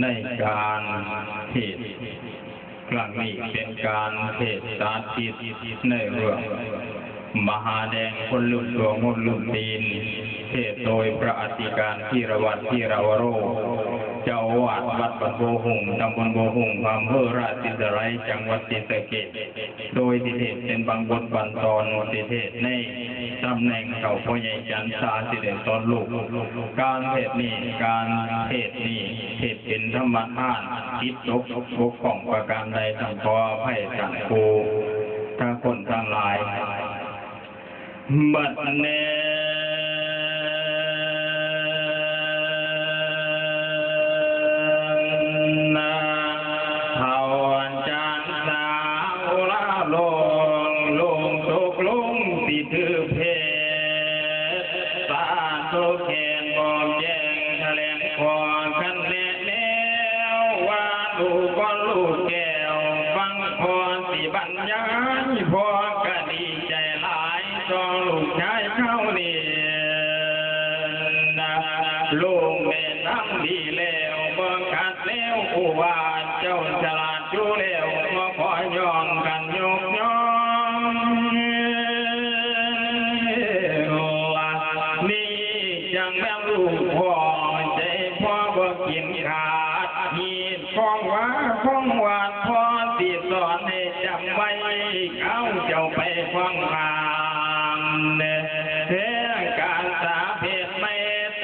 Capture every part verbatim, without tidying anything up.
ในการเทศน์ครั้งนี้เป็นการเทศน์สาธิตในเรื่อง มหาแดงคนลืมตัวงดลืมตีน เทศน์โดยพระอธิการธีรวัตรธีรวโรจน์ เจ้าอาวาสวัดบ้านโพหุง ตำบลโพหุง อำเภอราชสีสไลย จังหวัดศรีสะเกษ โดยสิเทศน์เป็นบางบทบางตอน สิเทศน์ในตำแหน่งเฒ่าพ่อใหญ่จันทราสิได้สอนลูก การเทศน์นี้ การเทศน์นี้ เทศน์เป็นธรรมทาน ผิดตกบกพร่องประการใด ต้องขออภัยท่านผู้ทั้งคนทั้งหลาย บัดนี้ เฒ่าจันทราอุราลง ลงตกลงสิถือเพศ สาธุแขนบอกแจ้งแถลงขอคันแนะแนว ว่าลูกก็ลูกแก้ว ฟังพ่อสิบรรยาย พ่อก็ดีใจหลาย ต่อลูกชายเขานี่ ลูกแม่ทำดีแล้ว บ่ขัดแล้ว ผู้ว่าเจ้าฉลาดอยู่แล้ว บ่ขอย่องกันยกย่อง นี่จังแม่นลูกพ่อ ใจพ่อบ่กินขาด นี่ ของว่าของหวานพ่อสิสอนให้จำไว้ เอาเจ้าไปฟังธรรม แท้การสาเพศไม่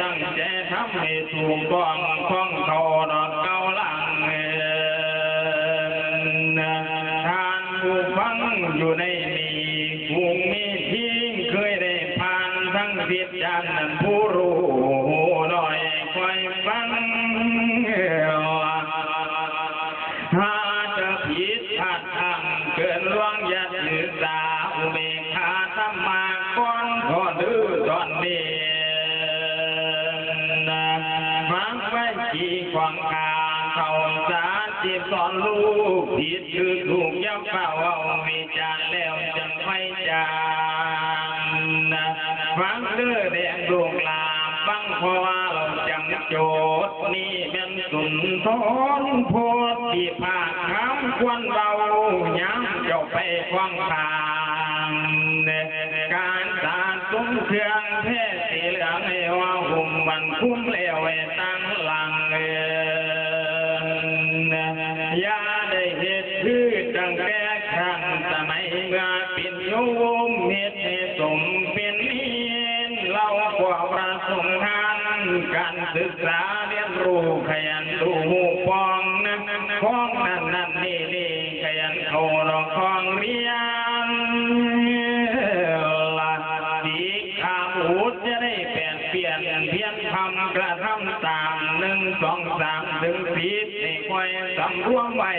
ตั้งใจทำให้ถูกต้อง ของเขาดอกเก่าหลัง ท่านผู้ฟังอยู่ในนี้ คงมีที่เคยได้ผ่านทั้งผิดจานนั้น ผู้รู้น้อยคอยฟัง หาจะผิดพลาดทางเกินล่วงอย่าถือสา อุเบกขาธรรมะก่อน ขอดื้อตอนนี้ ฟังไว้ที่ของข้า เฒ่าสาธิตสอนลูก ผิดคือถูกอย่าเฝ้าเอาวิจารณ์แล้วจังไว้จารณ์ ฟังเด้อแดงลูกหลาน ฟังเพราะว่าเราจำโจทย์ นี่แม่นสุนทรโพธิภาคคำควรเบา ย้ำเจ้าไปฟังทาง การสาดสมเครื่องแท้สีเหลืองให้ว่าหุ้มมันคุ้มแล้วไว้ตั้งหลัง อย่าได้เฮ็ดคือตั้งแต่ครั้งสมัยเมื่อเป็นโยม เฮ็ดให้สมเป็นเณร เราพวกพระสงฆ์ทาน การศึกษาเรียนรู้ขยันรู้ฮู้ปองนะ ของนั่นนั่นนี่นี่ ขยันเข้าดอกของเรียน ละสิขาบุตรจะได้แปดเปลี่ยนเพียนพำกระทำตาม หนึ่ง สอง สาม ถึง สิบ ให้คอยสำรวมไว้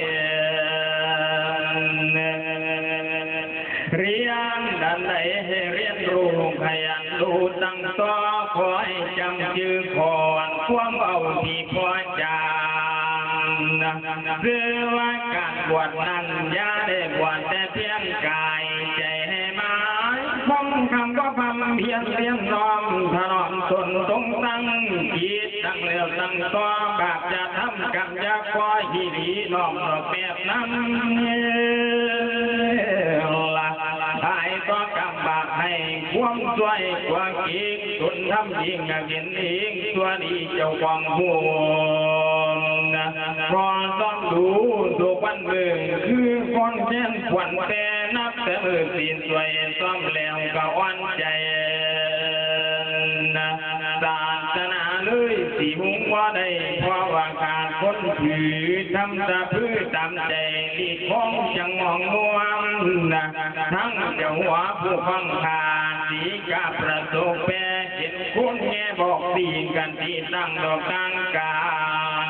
เรียนด้านใดให้เรียนรู้ขยันรู้ตั้งต่อ ขอให้จำชื่อขอนความเอาที่พอจำนะ คือว่าการบวชนั้นอย่าได้บวชแต่เพียงกาย ใจให้หมายคงคำก็พำเพียรเรียนน้อมถนอมตนตรงตั้งจิตตั้งแล้วตั้งต่อ บาปจะทำกรรมอย่าก่อ หิริน้อมนอบแปดนั้น ละทายต่อกรรมบาปให้ความช่วยกว่ากิก ตนทำยิ่งเห็นเอง ตัวดีเจ้าของบุญ พอต้องดูทุกวันเมือง คือคนแค้นขวัญแต่นับแต่มือสีสวย ซ่อมแล้วก็อ่อนใจ ศาสนาเลยสิหุงบ่ได้ เพราะว่าขาดคนถือ ทำตาพื้อตามใจ ที่ของจังมองม่วงนะ ทั้งเจ้าหัวผู้ฟังขาด สีกาประสบแปร เห็นคุณแง่บอกสีกันที่ตั้งดอกตั้งกลาง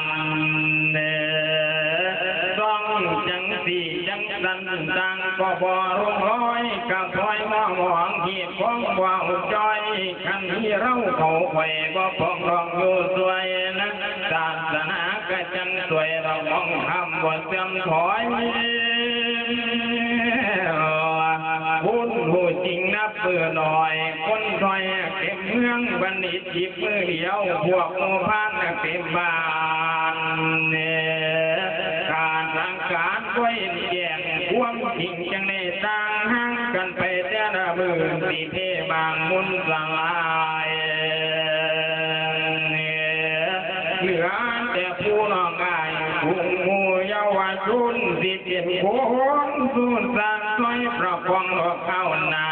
ต้องจังสีจังสันต่างก็บ่ลงร้อย กับพลอยมองมองเหตุของบ่าวจ้อย คันที่เราเขาไข่บ่ปองดองอยู่สวยนะ ศาสนากะจังสวย เรามองคำบ่เสื่อมถอย คุณผู้จริงนับเปื่อหน่อย คนถอยเก็บเมืองบัณฑิต จิบมือเดียว พวกหมู่พานเต็มบ้าน ความจริงจังได้ต่างห่างกันไปแต่ละมื้อ สิเทบางมุนสลาย เหลือแต่ผู้น้องอ้าย กลุ่มหมู่เยาวชน สิเป็นคนสู้สร้างซอยประคองดอกข้าวหนา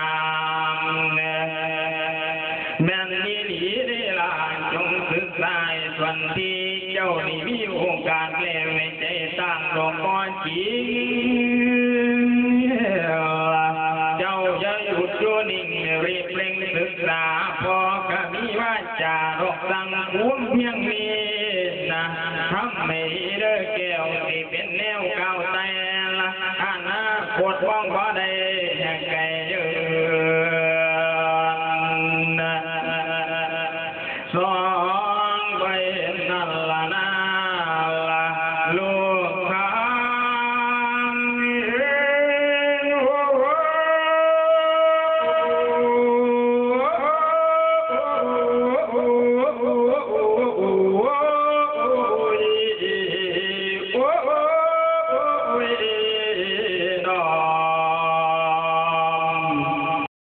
ม แม่นอีหลีเด้อล่ะ จงศึกษาให้ส่วนที่เจ้านี่มีโอกาสแล้ว ให้ใจตั้งดอกบ่จริง เจ้าอย่าหยุดอยู่นิ่ง รีบเร่งศึกษา พ่อก็มีวาจาดอกสั่งคุณเพียงนี้นะ ทำให้เด้อแก้ว สิเป็นแนวก้าวแต่ละ อนาคตมองบ่ได้